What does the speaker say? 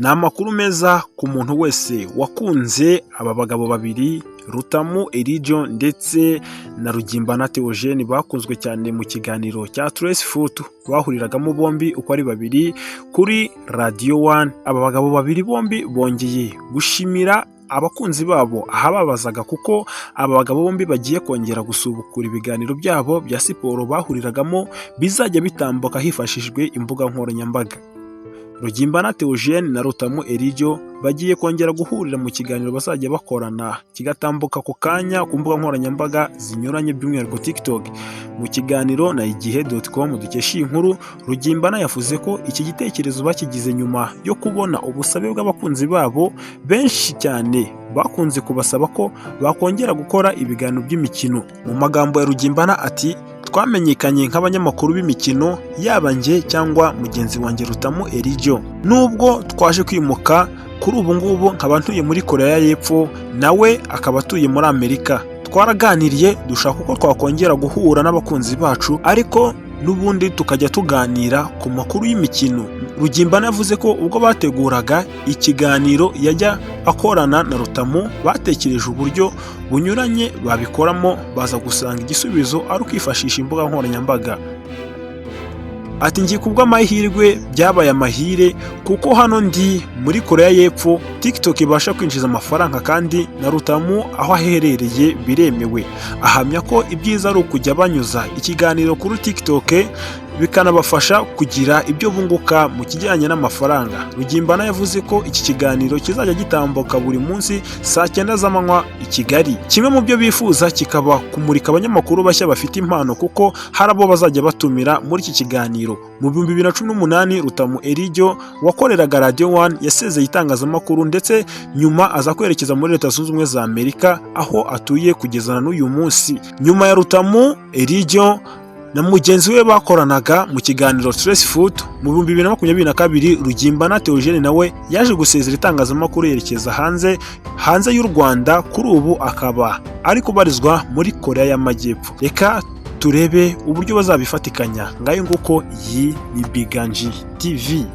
Ni amakuru meza ku muntu wese wakunze aba bagabo babiri, Rutamu Elijo ndetse na Rugimbana Theogene, bakunzwe cyane mu kiganiro cya Trace Foot bahuriragamo bombi uko ari babiri kuri Radio One. Aba bagabo babiri bombi bongeye gushimira abakunzi babo ahababazaga, kuko aba bagabo bombi bagiye kongera gusubukura ibiganiro byabo bya siporo bahuriragamo, bizajya bitambuka hifashishijwe imbuga nkoranyambaga. Rugimbana Theogene na Rutamu Elijo bagiye kongera guhurira mu kiganiro bazajya bakorana, kigatambuka ako kanya ku mbuga nkoranyambaga zinyuranye, by'umwihariko TikTok. Mu kiganiro na igihe.com dukesha iyi nkuru, Rugimbana yavuze ko iki gitekerezo bakigize nyuma yo kubona ubusabe bw'abakunzi babo benshi cyane bakunze kubasaba ko bakongera gukora ibiganiro by'imikino. Mu magambo ya Rugimbana ati: "Twamenyekanye nk'abanyamakuru b'imikino, yaba njye cyangwa mugenzi wanjye Rutamu Elijo. Nubwo twaje kwimuka, kuri ubu ngubu nkaba ntuye muri Koreya y'Epfo, nawe akaba atuye muri Amerika, twaraganiriye dushaka uko twakongera guhura n'abakunzi bacu, ariko n'ubundi tukajya tuganira ku makuru y'imikino." Rugimbana yavuze ko ubwo bateguraga ikiganiro yajya akorana na Rutamu, batekereje uburyo bunyuranye babikoramo, baza gusanga igisubizo ari ukwifashisha imbuga nkoranyambaga. Ati: "Ngiye kubw'amahirwe, byabaye amahire kuko hano ndi muri Koreya y'Epfo TikTok ibasha kwinjiza amafaranga, kandi na Rutamu aho aherereye biremewe." Ahamya ko ibyiza ari ukujya banyuza ikiganiro kuri TikTok, bikanabafasha kugira ibyo bunguka mu kijyanye n'amafaranga. Rugimbana yavuze ko iki kiganiro kizajya gitambuka buri munsi saa 9 z'amanywa i Kigali. Kimwe mu byo bifuza kikaba kumurika abanyamakuru bashya bafite impano, kuko hari abo bazajya batumira muri iki kiganiro. Mu 2018, Rutamu Elijo wakoreraga Radio One yasezeye itangazamakuru, ndetse nyuma aza kwerekeza muri Leta Zunze Ubumwe za Amerika, aho atuye kugeza na n'uyu munsi. Nyuma ya Rutamu Elijo na mugenzi we bakoranaga mu kiganiro Trace Foot, mu 2022 Rugimbana Theogene nawe yaje gusezera itangazamakuru, yerekeza hanze y'u Rwanda, kuri ubu akaba ari kubarizwa muri Korea y'Amajyepfo. Reka turebe uburyo bazabifatikanya. Ngayo nguko, iyi ni Biganji TV.